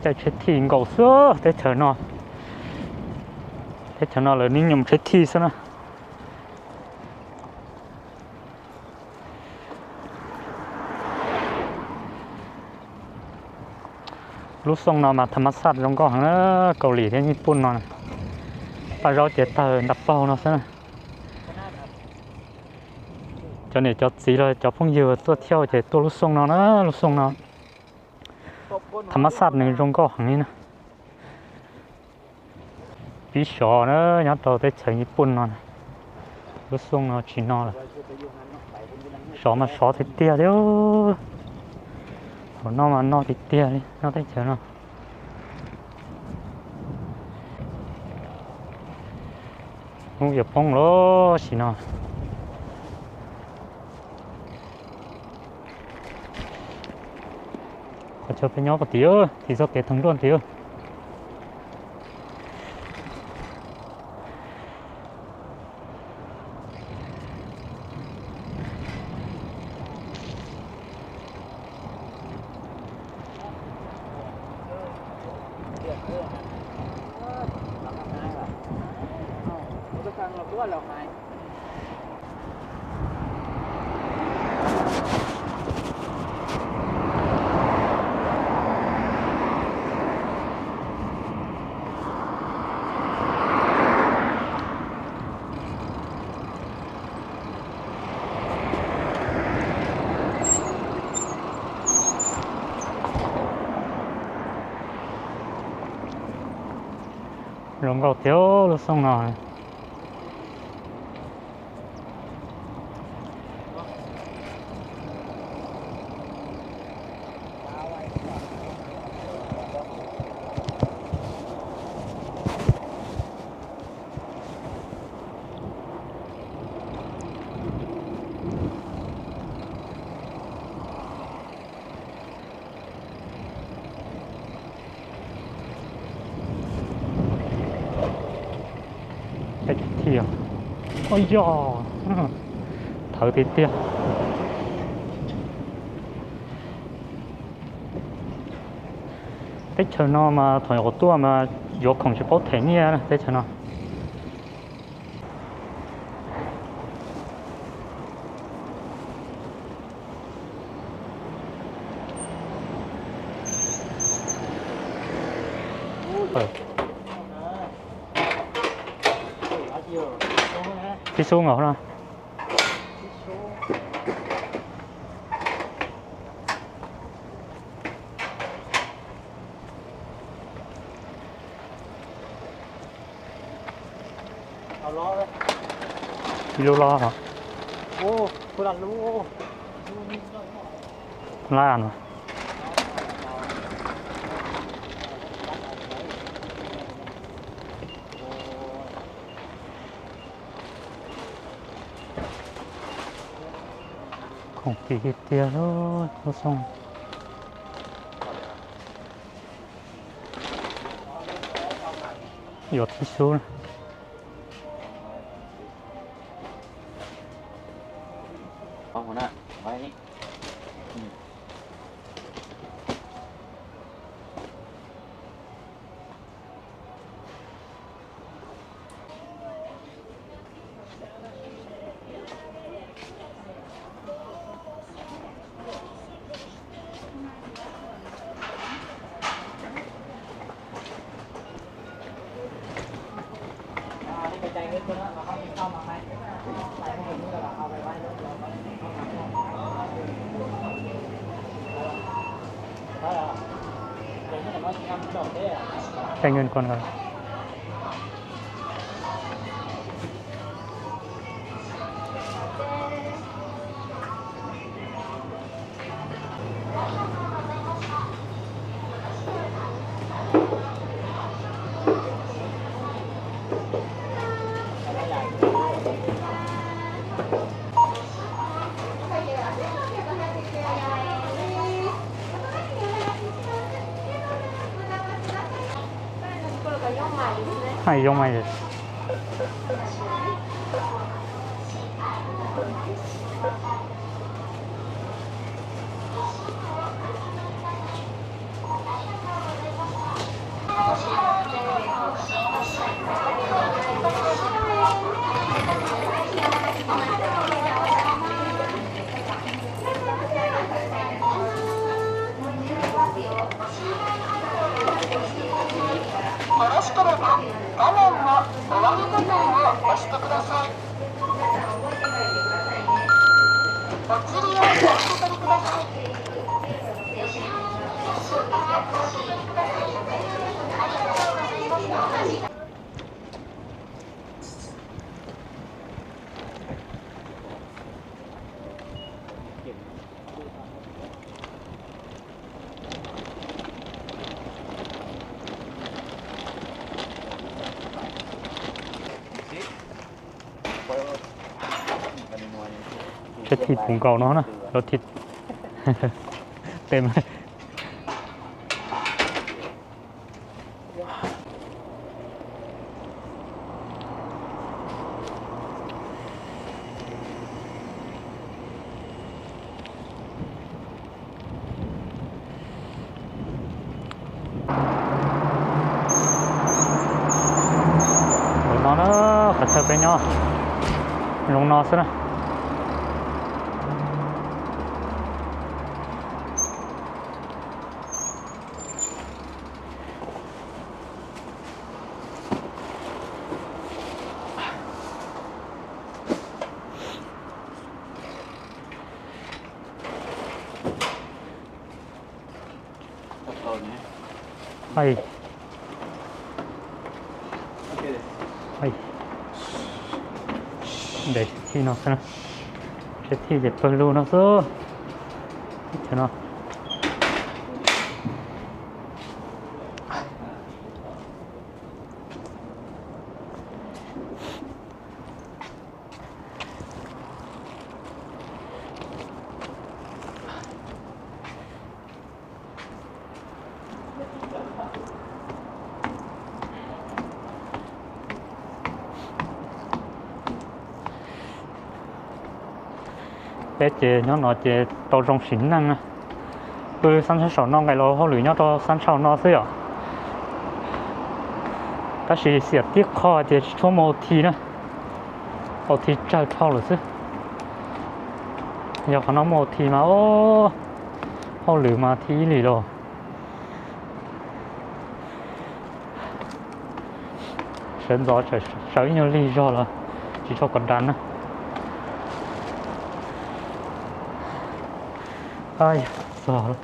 Caij tsheb thij nkaus xwb teb chaws no. Teb chaws no lawv nib nyoos tsheb thij xwb na. Lub xyooj no mas tha mab xaj zoo nkauj heev na, Kaus Lim thiab Nyij Pooj no. Paj zaub ces tawg nta paug no xwb na. Cov niam cov txiv los cov phooj ywg tuaj thiauj ces tuaj lub xyooj no na, lub xyooj no. Tha mab xaj nws zoo nkauj heev li na. Pib sov na, nyob rau teb chaws Nyij Pooj no, lub xyooj no tsis no lawm. Sov mas sov tiag tiag li. Hauv no mas no tiag tiag li nyob teb chaws no. Hnub yuav poob lawm sim no. Qhov chaw peb nyob puag tim, tim txoj kev theev luaj tim. Zoo nkauj tiag lub xyooj no. Ua yog, thawv tiag tiag. Teb chaws no mas thaum nyuam qhuav tuaj mas yuav khoom tsis paub them nyiaj teb chaws no. Tib xub nkaus no. Ib lub lob hos. Laj no. Khoom kim tiag tiag lub xyooj. Yuav tib xub. Cai ngân còn rồi. Hais zoo mas. よろしければ、画面の終わり部分を押してください。お釣りをお受け取りください。Seb thij puv nkaus no na, lub thij tes. Ntawm no na, qhov chaw peb nyob zoo no xwb na. Ntev thij no xwb, seb thij ces pawg lug no xwb. Teb chaws no. Peb ces nyob no ces tau zoo sim neej na. Pw sab ntshav saum no, nqes los hauj lwm nyob rau sab ntshav no xwb yom. Tab sis xiam tib qho hais tias tsis tshua muaj O T na, O T tsawg dhau lawm xwb. Yog qhov no muaj O T mas, o, hauj lwm mas thib ib li los. Sawv ntxov sawv ib nyuag lig zog los tsis tshua kom dav na. Yog txog lawm.